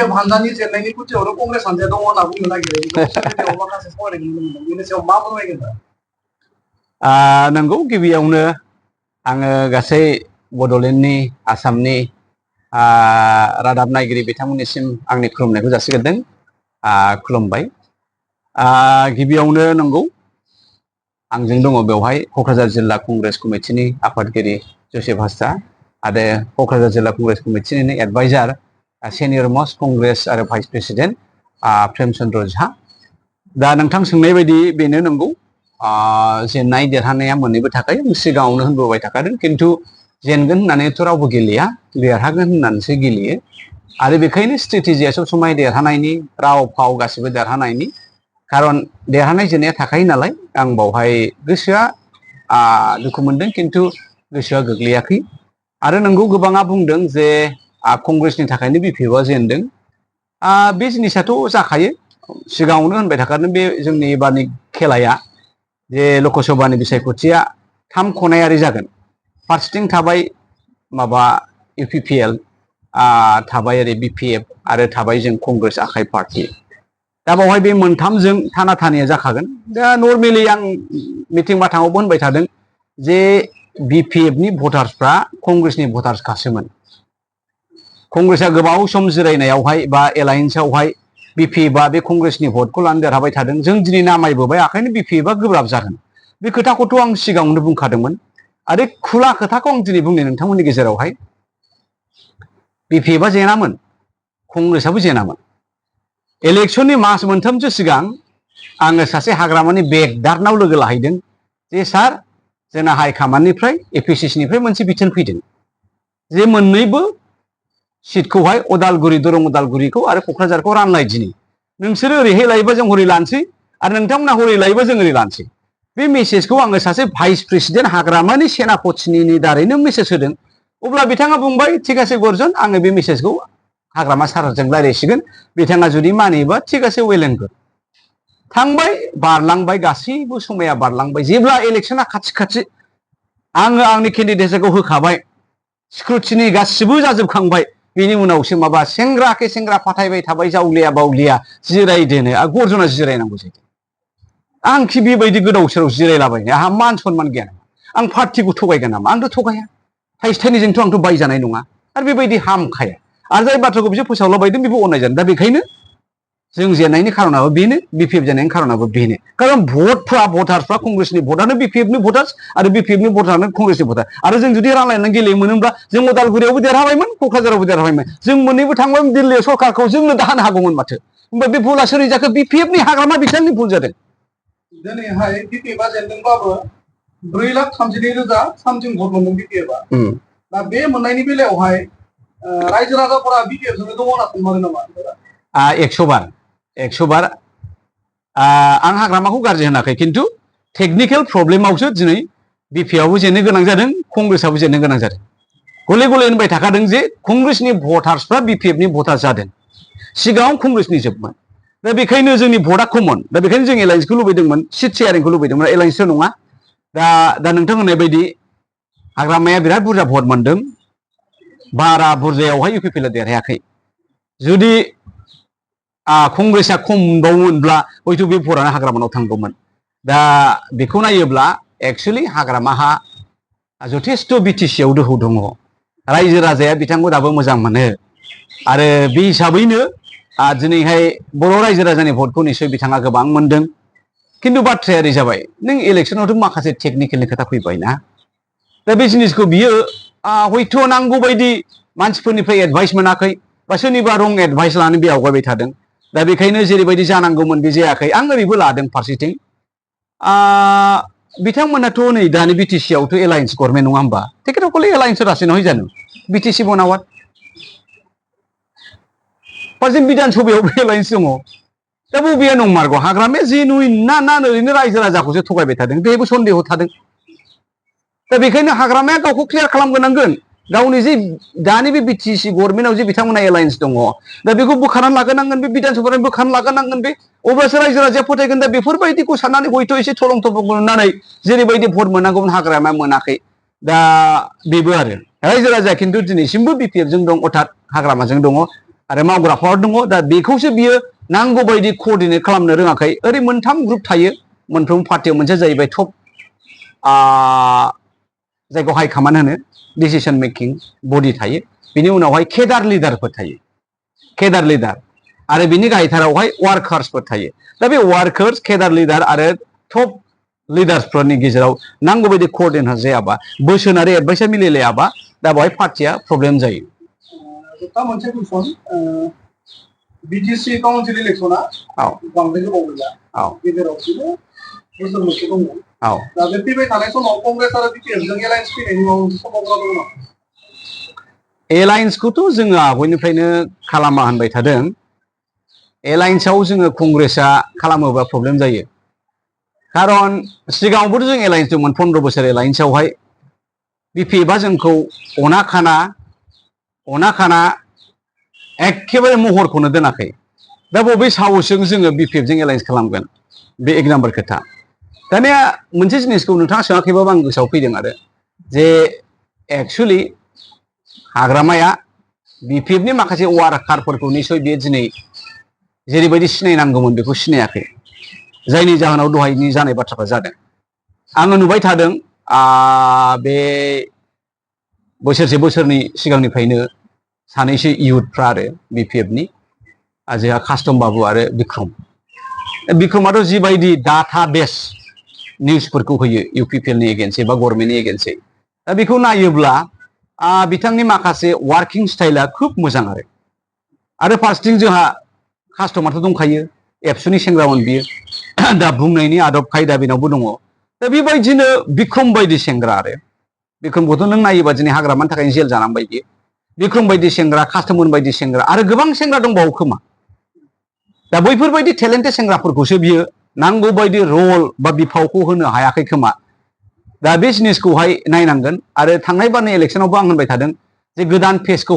BPF हानजानि जेननायनि खुथियावनो कंग्रेस हानजाया दङ होनना बुंनो नागिरो बेखौ माखासे सावरायनो नुनो मोनदों बेनि सायाव मा फोरमायगोन दा? नंगौ गिबियावनो आङो गासै बड'लेण्डनि आसामनि रादाब नायगिरि बिथांमोननिसिम आंनि खुलुमनायखौ जासिग्रोदों। खुलुमबाय। गिबियावनो नंगौ आंजों दङ बेवहाय क'क्राझार जिल्ला कंग्रेस कमिटिनि आफादगिरि जसेफ हाजरा आरो क'क्राझार जिल्ला कंग्रेस कमिटिनिनो एडभाइजार सेनियर मस्ट कंग्रेस आरो भाइस प्रेसिडेन्ट प्रेम चन्द्र झा। दा नोंथां सोंनाय बायदि बेनो नंगौ जेननाय देरहानाया मोननैबो थाखाय सिगाङावनो होनबोबाय थाखादों खिन्थु जेनगोन होननानैथ' रावबो गेलेया देरहागोन होननानैसो गेलेयो आरो बेखायनो स्ट्रेटेजिया सब समाय देरहानायनि राव फाव गासिबो देरहानायनि खारन देरहानाय जेननाया थाखायो नालाय आं बावहाय गोसोआ दुखु मोनदों खिन्थु गोसोआ गोग्लैयाखै आरो नंगौ गोबाङा बुंदों जे कंग्रेसनि थाखायनो BPFआ जेनदों। बे जिनिसाथ' जाखायो सिगाङावनो होनबाय थाखादों बे जोंनि एबारनि खेलाया जे लकसभानि बिसायख'थिया 3 खनायारि जागोन। फारसेथिं थाबाय माबा UPPL थाबाय ओरै BPF आरो थाबाय जों कंग्रेस आखाइ पार्टी। दा बावहाय बे मोनथामजों थाना-थानिया जाखागोन। दा नर्मेलि आं मिटिं बाथाङावबो होनबाय थादों जे BPFनि भटार्सफ्रा कंग्रेसनि भटार्सखासोमोन। कंग्रेसआ गोबाव सम जिरायनायावहाय बा एलायेन्सआवहाय BPFआ बे कंग्रेसनि भटखौ लानो देरहाबाय थादों। जों दिनै नामायबोबाय आखायनो BPFआ गोब्राब जागोन। बे खोथाखौथ' आं सिगाङावनो बुंखादोंमोन आरो खुला खोथाखौ आं दिनै बुंनो नोंथांमोननि गेजेरावहाय BPFआ जेनामोन कंग्रेसआबो जेनामोन। इलेक्सननि मास मोनथामसो सिगां आङो सासे हाग्रामानि बेगदारनाव लोगो लाहैदों जे सार जोंना हाइकामान्डनिफ्राय APCCनिफ्राय मोनसे बिथोन फैदों जे मोननैबो सिटखौहाय उदालगुरि दरं उदालगुरिखौ आरो क'क्राझारखौ रानलाय दिनै नोंसोरो ओरैहाय लायोबा जों हरै लानोसै आरो नोंथांमोना हरै लायोबा जों ओरै लानोसै। बे मेसेजखौ आङो सासे भाइस प्रेसिडेन्ट हाग्रामानि सेनापतिनि दारैनो मेसेज होदों। अब्ला बिथाङा बुंबाय थिग আছে गर्जन आङो बे मेसेजखौ हाग्रामा सारजों रायज्लायसिगोन बिथाङा जुदि मानियोबा थिग আছে वेल एन्ड गुड। थांबाय बारलांबाय गासैबो समाया बारलांबाय जेब्ला इलेक्सना खाथि आङो आंनि केन्डिडेटखौ होखाबाय स्क्रुटिनि गासिबो जाजोबखांबाय बेनि उनावसो माबा सेंग्राखे सेंग्रा फाथायबाय थाबाय जावलिया बावलिया जिरायदोनो गर्जना जिरायनांगौ जायो। आंखि बेबायदि गोदाव सोराव जिरायलाबायनो आंहा मान सनमान गैया नामा? आं पार्टिखौ थगायगोन नामा? आंथ' थगाया। थाइसे थाइनैजोंथ' आंथ' बायजानाय नङा आरो बेबायदि हामखाया आरो जाय बाथ्राखौ बिसोर फोसावलाबायदों बेबो अननाय जादों। दा बेखायनो जों जेननायनि खारनाबो बेनो BPF जेननायनि खारनाबो बेनो खारन भटार्सफ्रा कंग्रेसनि भटानो BPFनि भटार्स आरो BPFनि भटारानो कंग्रेसनि भटार आरो जों जुदि रानलायनानै गेलेयोमोनब्ला जों उदालगुरियावबो देरहाबायमोन क'क्राझारावबो देरहाबायमोन जों मोननैबो थांबाय दिल्लीयाव सरकारखौ जोंनो दाहोनो हागौमोन माथो। होमबा बे भुला सोरै जाखो? BPFनि हाग्रामा बिथांनि भुल जादों। दिनैहाय BPFआ जेनदोंबाबो 4,32,000 सामथिं भट मोनदों BPFआ। दा बे मोननायनि बेलायावहाय रायजो राजाफोरा BPFजोंनो दङ होनना सानमारो नामा? 100 बार आं हाग्रामाखौ गाज्रि होनाखै खिन्थु टेकनिकेल प्रब्लेमावसो दिनै BPFआबो जेननो गोनां जादों कंग्रेसआबो जेननो गोनां जादों। गले गले होनबाय थाखादों जे कंग्रेसनि भटार्सफ्रा BPFनि भटार जादों सिगाङाव कंग्रेसनि जोबमोन। दा बेखायनो जोंनि भटआ कमन दा बेखायनो जों एलायेन्सखौ लुबैदोंमोन सिट शेयारिंखौ लुबैदोंमोन एलायेन्सथ' नङा। दा नोंथां होननाय बायदि हाग्रामाया बिराद बुरजा भट मोनदों बारा बुरजायावहाय UPPLआ देरहायाखै। जुदि कंग्रेसआ खम मोनबावोमोनब्ला हयथ' बे भटआनो हाग्रामानाव थांगौमोन। दा बेखौ नायोब्ला एक्सुवेलि हाग्रामाहा जथेस्थ' BTCआव दोहौ दङ रायजो राजाया बिथांखौ दाबो मोजां मोनो आरो बे हिसाबैनो दिनैहाय बर' रायजो राजानि भटखौ निस्सय बिथाङा गोबां मोनदों। खिन्थु बाथ्राया ओरै जाबाय नों इलेक्सनावथ' माखासे टेकनिकेलनि खोथा फैबाय ना। दा बे जिनिसखौ बियो हयथ' नांगौ बायदि मानसिफोरनिफ्राय एडभाइस मोनाखै बा सोरनिबा रं एडभाइस लानानै बे आवगायबाय थादों। दा बेखायनो जेरैबायदि जानांगौमोन बे जायाखै। आं ओरैबो लादों फारसेथिं बिथांमोनाथ' नै दानि BTCआवथ' एलायेन्स गभर्नमेन्ट नङा होमबा? टेकनिकेलि एलायेन्स रासि नहय जानो BTC बनावात जों बिधान सभायावबो एलायेन्स दङ। दा बबेया नंमारगौ हाग्रामाया जेनुइन ना ओरैनो रायजो राजाखौसो थगायबाय थादों बेबो सन्देह थादों। दा बेखायनो हाग्रामाया गावखौ क्लियार खालामगोनांगोन गावनि जे दानि बे BTC गभर्नमेन्टआव जे बिथांमोना एलायेन्स दङ दा बेखौ बोखारनानै लागोनांगोन बे बिधान सभानिफ्राय बोखारनानै लागोनांगोन बे अब्लासो रायजो राजाया फोथायगोन। दा बेफोरबायदिखौ साननानै हयथ' एसे थलं थफं मोननानै जेरैबायदि भट मोननांगौमोन हाग्रामाया मोनाखै। दा बेबो आरो रायजो राजाया खिन्थु दिनैसिमबो BPFजों दं अर्थात हाग्रामाजों दङ। आरो मावग्राफोर दङ दा बेखौसो बियो नांगौ बायदि कोअर्डिनेट खालामनो रोङाखै ओरै मोनथाम ग्रुप थायो मोनफ्रोम पार्टियाव मोनसे जाहैबाय टप जायखौ हाइ कमान्ड होनो डिसिसन मेकिं बडि थायो बिनि उनावहाय केडार लिडारफोर थायो केडार लिडार आरो बिनि गाहायथारावहाय वार्कार्सफोर थायो दा बे वार्कार्स केडार लिडार आरो टप लिडार्सफोरनि गेजेराव नांगौ बायदि कोअर्डिनेट जायाबा बोसोन आरो एडभाइसा मिलायलायाबा दा बेवहाय पार्टिया प्रब्लेम जायो जोबथा मोनसे कुइसन बिटिसि काउन्सिल इलेक्सना बांद्राय गोबाव गैला गेजेरावसो बोसोर मोनसे दङ दा बे फैबाय थानाय समाव कंग्रेस आरो बिटिएफजों एलायन्स फैनायनि माबा मोनसे सम्भावना दङ नामा एलायन्सखौथ' जोङो आवगायनिफ्रायनो खालामा होनबाय थादों एलायन्सआव जोङो कंग्रेसआ खालामोबा प्रब्लेम जायो खारन सिगाङावबोथ' जों एलायन्स दंमोन 15 बोसोर एलायन्सआवहाय बिपिएफआ जोंखौ अना खाना एखेबारे महरखौनो दोनाखै दा बबे साहसजों जोङो बिपिएफजों एलायन्स खालामगोन बे एक नाम्बार खोथा दानिया मोनसे जिनिसखौ नोंथाङा सोङाखैबाबो आं गोसोआव फैदों आरो जे एक्सुवेलि हाग्रामाया बिपिएफनि माखासे वार्कारफोरखौ निसय बियो दिनै जेरैबायदि सिनायनांगौमोन बेखौ सिनायाखै जायनि जाहोनाव दहायनि जानाय बाथ्राफ्रा जादों आङो नुबाय थादों बे बोसोरनै सिगांनिफ्रायनो सानैसो इयुथफ्रा आरो बिपिएफनि जोंहा कास्टम बाबु आरो बिक्रमाथ' जिबायदि डाटा बेस निउसफोरखौ होयो इउपिपिएलनि एगेन्सै बा गभर्नमेन्टनि एगेन्सै दा बेखौ नायोब्ला बिथांनि माखासे वार्किं स्टाइला खोब मोजां आरो फार्स्टथिं जोंहा कास्टमाथ' दंखायो एबसुनि सेंग्रामोन बियो दा बुंनायनि आदब खायदा बेनावबो दङ दा बेबायदिनो बिक्रम बायदि सेंग्रा आरो बिक्रमखौथ' नों नायोबा दिनै हाग्रामानि थाखायनो जेल जानांबाय बियो बिक्रम बायदि सेंग्रा कास्टमोन बायदि सेंग्रा आरो गोबां सेंग्रा दंबावो खोमा दा बैफोरबायदि टेलेन्टेड सेंग्राफोरखौसो बियो नांगौ बायदि रल बा बिफावखौ होनो हायाखै खोमा दा बे जिनिसखौहाय नायनांगोन आरो थांनाय बारनि इलेक्सनावबो आं होनबाय थादों जे गोदान फेसखौ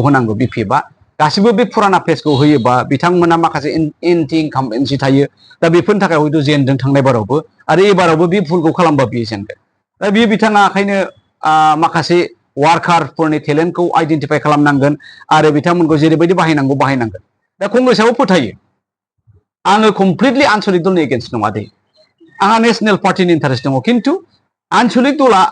होनांगौ बिपिएफआ गासिबो बे फुराना फेसखौ होयोबा बिथांमोना माखासे एन्टि इनकाम्बेन्सि थायो दा बेफोरनि थाखाय हयथ' जेनदों थांनाय बारावबो आरो एबारावबो बे भुलखौ खालामबा बियो जेनगोन दा बियो बिथाङा ओंखायनो माखासे वार्कारफोरनि टेलेन्टखौ आइडेन्टिफाइ खालामनांगोन आरो बिथांमोनखौ जेरैबायदि बाहायनांगोन दा कंग्रेसआबो फोथायो आङो कमप्लिटलि आनसलिक दलनि एगेन्स्ट नङा दे आंहा नेसनेल पार्टिनि इन्टारेस्ट दङ खिन्थु आनसलिक दला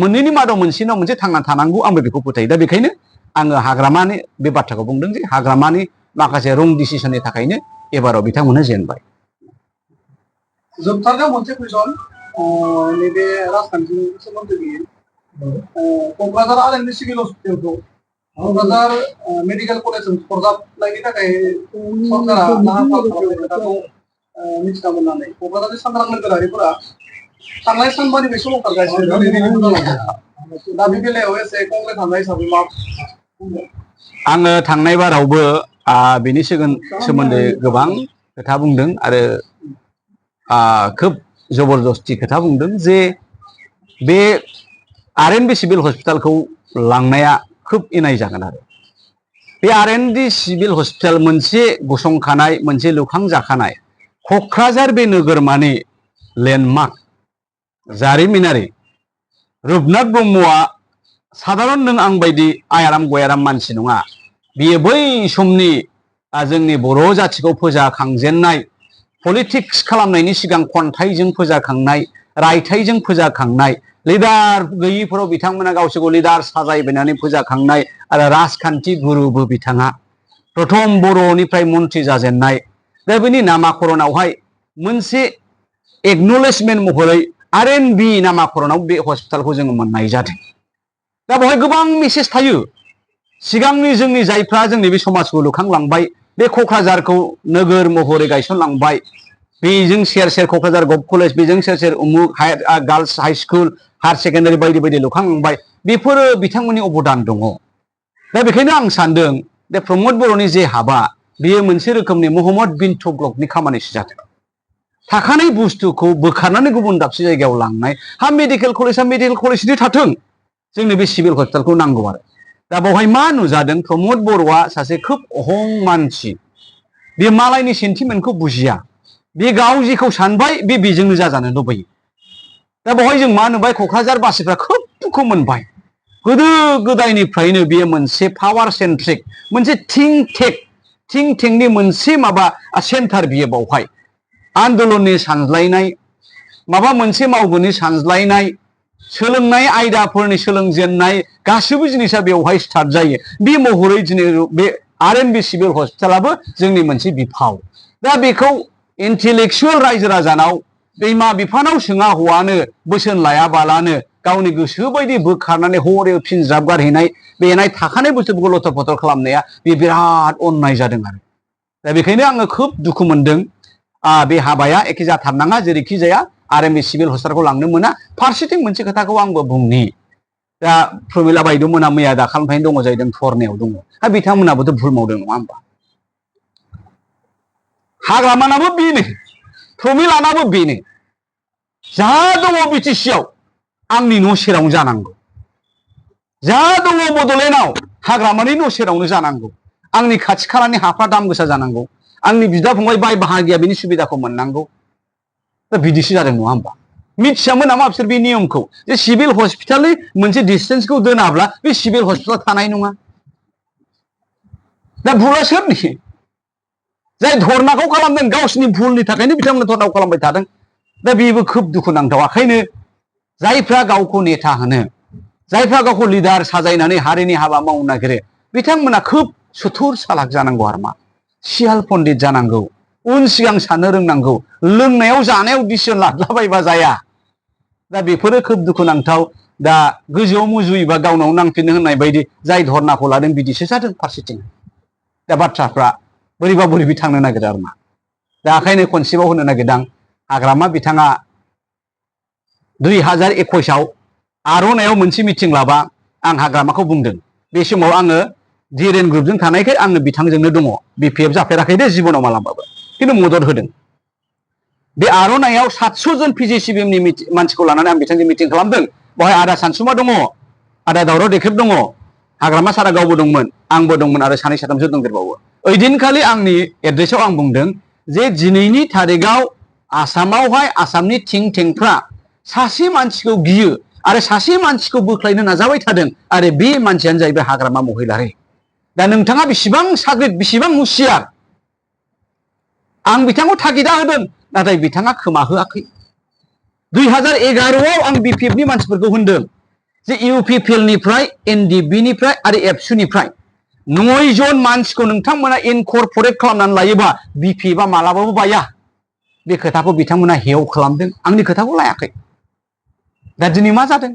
मोननैनि मादाव मोनसेनाव मोनसे थांना थानांगौ आंबो बेखौ फोथायो दा बेखायनो आङो हाग्रामानि बे बाथ्राखौ बुंदों जे हाग्रामानि माखासे रं डिसिसननि थाखायनो एबाराव बिथांमोनहा जेनबाय जोबथारनायाव मोनसे कुइसन नैबे राजखान्थिनि सोमोन्दै बियो क'क्राझार आरएनबि सिभिल हस्पिटालखौ क'क्राझार मेडिकेल कलेजजों सरजाबनायनि थाखाय सरकारा लाहार फाहार खालामनाय खोथाखौ मिथिना मोननानै क'क्राझारनि सांग्रां नोगोरारिफोरा थांनाय सानबानिफ्राय सोमावसारगासिनो दा बे बेलायाव एसे कंग्रेस हानजा हिसाबै मा आङो थांनाय बारावबो बेनि सोमोन्दै गोबां खोथा बुंदों आरो खोब जबरदस्ति खोथा बुंदों जे बे आरएनबि सिभिल हस्पिटालखौ लांनाया खोब इनाय जागोन आरो बे आरएनबि सिभिल हस्पिटाल मोनसे गसंखानाय मोनसे लुखांजाखानाय क'क्राझार बे नोगोरमानि लेन्डमार्क जारिमिनारि रुपनाथ ब्रह्मआ साधारन नों आं बायदि आयाराम गयाराम मानसि नङा बियो बै समनि जोंनि बर' जाथिखौ फोजाखांजेननाय पलिटिक्स खालामनायनि सिगां खन्थाइजों फोजाखांनाय रायथाइजों फोजाखांनाय लिडार गैयिफोराव बिथांमोना गावसोरखौ लिडार साजायबायनानै फोजाखांनाय आरो राजखान्थि गुरुबो बिथाङा प्रथम बर'निफ्राय मन्त्रि जाजेननाय दा बेनि नामाकरनावहाय मोनसे एक्न'लेजमेन्ट महरै आरएनबि नामाकरनाव बे हस्पिटालखौ जोङो मोननाय जादों दा बेवहाय गोबां मेसेज थायो सिगांनि जोंनि जायफ्रा जोंनि बे समाजखौ लुखांलांबाय बे क'क्राझारखौ नोगोर महरै गायसनलांबाय बेजों सेर सेर क'क्राझार गभ कलेज बेजों सेर सेर उमुक girls high school higher secondary बायदि बायदि लुखांलांबाय बेफोरो बिथांमोननि अबदान दङ दा बेखायनो आं सानदों जे प्रमद बर'नि जे हाबा बेयो मोनसे रोखोमनि महम्मद बिन तुगलकनि खामानिसो जादों थाखानाय बुस्थुखौ बोखारनानै गुबुन दाबसे जायगायाव लांनाय मेडिकेल कलेजनि थाथों जोंनो बे सिभिल हस्पिटालखौ नांगौ आरो दा बेवहाय मा नुजादों प्रमद बर'आ सासे खोब अहं मानसि बे मालायनि सेन्टिमेन्टखौ बुजिया बे गाव जेखौ सानबाय बेजोंनो जाजानो लुबैयो दा बेवहाय जों मा नुबाय क'क्राझार बासिफ्रा खोब दुखु मोनबाय गोदो गोदायनिफ्रायनो बेयो मोनसे पावार सेन्ट्रिक मोनसे थिंक टेंकनि मोनसे माबा सेन्टार बियो बावहाय आन्दोलननि सानज्लायनाय माबा मोनसे मावगोननि सानज्लायनाय सोलोंनाय आयदाफोरनि सोलोंजेननाय गासैबो जिनिसा बेवहाय स्टार्ट जायो बे महरै दिनै बे आरएनबि सिभिल हस्पिटालाबो जोंनि मोनसे बिफाव दा बेखौ इन्टेलेक्सुवेल रायजो राजानाव बिमा बिफानाव सोङा हौवानो बोसोन लायाबालानो गावनि गोसो बायदि बोखारनानै हरे फिनज्राब गारहैनाय बेनाय थाखानाय बुस्थुफोरखौ लथर फथर खालामनाया बे बिराद अननाय जादों आरो दा बेखायनो आङो खोब दुखु मोनदों बे हाबाया एखे जाथारनाङा जेरैखि जाया आरएमबि सिभिल हस्पिटालखौ लांनो मोना फारसेथिं मोनसे खोथाखौ आंबो बुंनि दा प्रमिला बायद'मोना मैया दाखालिनिफ्रायनो दङ जाहैदों धरनायाव दङ बिथांमोनाबोथ' भुल मावदों नङा होमबा हाग्रामानाबो बेनो प्रमिलानाबो बेनो जा दङ बिटिसिआव आंनि न' सेरावनो जानांगौ जा दङ बड'लेण्डआव हाग्रामानि न' सेरावनो जानांगौ आंनि खाथि खालानि हाफ्रा दाम गोसा जानांगौ आंनि बिदा फंबाय बाय बाहागिया बिनि सुबिदाखौ मोननांगौ दा बिदिसो जादों नङा होमबा मिथियामोन नामा बिसोर बे नियमखौ जे सिभिल हस्पिटालनि मोनसे डिस्टेन्सखौ दोनाब्ला बे सिभिल हस्पिटाल थानाय नङा दा भुला सोरनि जाय धरनाखौ खालामदों गावसिनि भुलनि थाखायनो बिथांमोना धरनाखौ खालामबाय थादों दा बेबो खोब दुखुनांथाव ओंखायनो जायफ्रा गावखौ नेता होनो जायफ्रा गावखौ लिडार साजायनानै हारिनि हाबा मावनो नागिरो बिथांमोना खोब सुथुर सालाक जानांगौ आरो मा सियाल पण्डित जानांगौ उन सिगां साननो रोंनांगौ लोंनायाव जानायाव डिसिसन लादलाबायबा जाया दा बेफोरो खोब दुखुनांथाव दा गोजौआव मुजुयोबा गावनाव नांफिननो होननाय बायदि जाय धरनाखौ लादों बिदिसो जादों फारसेथिं दा बाथ्राफ्रा बोरैबा बोरैबि थांनो नागिरो आरो मा दा ओंखायनो खनसेबाव होनो नागिरदों हाग्रामा बिथाङा 2021आव आर'नायाव मोनसे मिटिं लाबा आं हाग्रामाखौ बुंदों बे समाव आङो डिएनएन ग्रुपजों थानायखाय आङो बिथांजोंनो दङ बिपिएफ जाफेराखै दे जिबनाव मालाबाबो खिन्थु मदद होदों बे आर'नायाव 700 जन पिजिसिबिएमनि मानसिखौ लानानै आं बिथांजों मिटिं खालामदों बेवहाय आदा सानसुमा दङ आदा दावराव देख्रेब दङ हाग्रामा सारा गावबो दंमोन आंबो दंमोन आरो सानै साथामसो दंदेरबावो ओइदिनखालि आंनि एड्रेसाव आं बुंदों जे दिनैनि थारिखआव आसामावहाय आसामनि थिं टेंकफ्रा सासे मानसिखौ गियो आरो सासे मानसिखौ बोख्लायनो नाजाबाय थादों आरो बे मानसियानो जाहैबाय हाग्रामा महिलारि दा नोंथाङा बेसेबां साग्रिद बेसेबां हुसियार आं बिथांखौ थागिदा होदों नाथाय बिथाङा खोमा होआखै 2011आव आं बिपिएफनि मानसिफोरखौ होनदों जे इउपिपिएलनिफ्राय एनडिबिनिफ्राय आरो एबसुनिफ्राय 9 जन मानसिखौ नोंथांमोना इनकर्परेट खालामनानै लायोबा बिपिएफआ मालाबाबो बाया बे खोथाखौ बिथांमोना हेव खालामदों आंनि खोथाखौ लायाखै दा दिनै मा जादों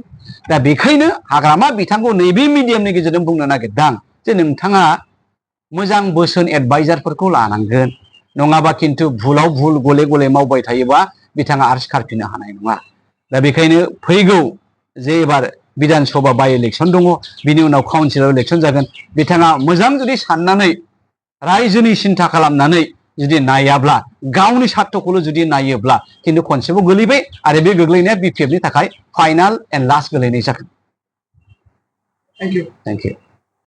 दा बेखायनो हाग्रामा बिथांखौ नैबे मिडियामनि गेजेरजों बुंनो नागिरदों जे नोंथाङा मोजां बोसोन एडभाइजारफोरखौ लानांगोन नङाबा खिन्थु भुलाव भुल गले गले मावबाय थायोबा बिथाङा आरो सिखारफिननो हानाय नङा दा बेखायनो फैगौ जे एबार बिधान सभा बाय इलेक्सन दङ बिनि उनाव काउन्सिलर इलेक्सन जागोन बिथाङा मोजां जुदि साननानै रायजोनि सिन्था खालामनानै जुदि नायाब्ला गावनि स्वार्थखौल' जुदि नायोब्ला खिन्थु खनसेबाव गोलैबाय आरो बे गोग्लैनाया बिपिएफनि थाखाय फाइनाल एन्ड लास्ट गोलैनाय जागोन थेंक इउ थेंक इउ